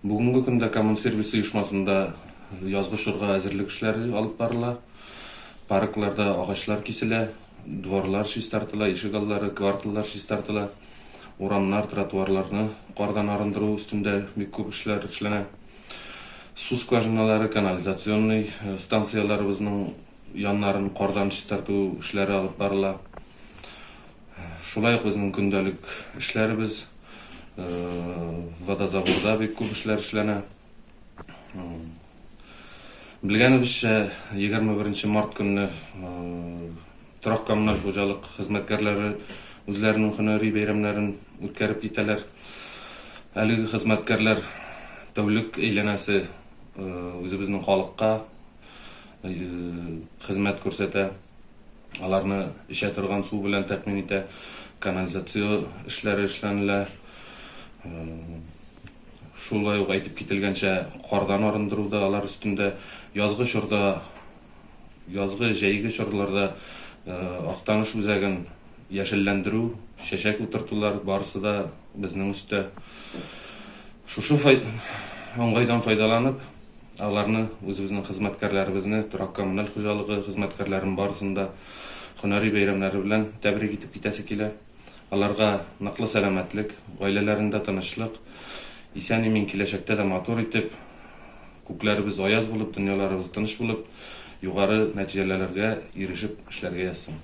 Бүгенге көндә Коммунсервис оешмасында язгы чорга әзерлек эшләре алып барыла. Паркларда агачлар киселә, дворлар чистартыла, ишек аллары, кварталлар чистартыла. Урамнар, тротуарларны кардан арындыру өстендә бик күп эшләр эшләнә. Су скважиналары, канализационный станцияләребезнең яннарын кардан чистарту эшләре алып барыла. Шулай ук безнең көндәлек эшләребез, водозаборда бик күп эшләр эшләнә. Белгәнебезчә, 21 март көнне торак-коммуналь хуҗалык хезмәткәрләре үзләренең һөнәри бәйрәмнәрен үткәреп китәләр. Әлеге хезмәткәрләр тәүлек әйләнәсе үзебезнең халыкка хезмәт күрсәтә. Аларны эчә торган су белән тәэмин итә, канализация эшләре эшләнелә. Шулай ук әйтеп кителгәнчә, кардан арындыру да алар өстендә. Язгы чорда, язгы, җәйге чорларда Актаныш үзәген яшелләндерү, чәчәк утыртулар барысы да безнең өстә. Шушы уңайдан файдаланып, Аларны, үзебезнең хезмәткәрләребезне, торак-коммуналь хуҗалыгы хезмәткәрләрен барысын да һөнәри бәйрәмнәре белән тәбрик итеп китәсе килә. Аларга ныклы сәламәтлек, гаиләләрендә тынычлык, исән-имин киләчәктә дә матур итеп, күкләребез аяз булып, дөньяларыбыз тыныч булып, югары нәтиҗәләләргә ирешеп эшләргә язсын.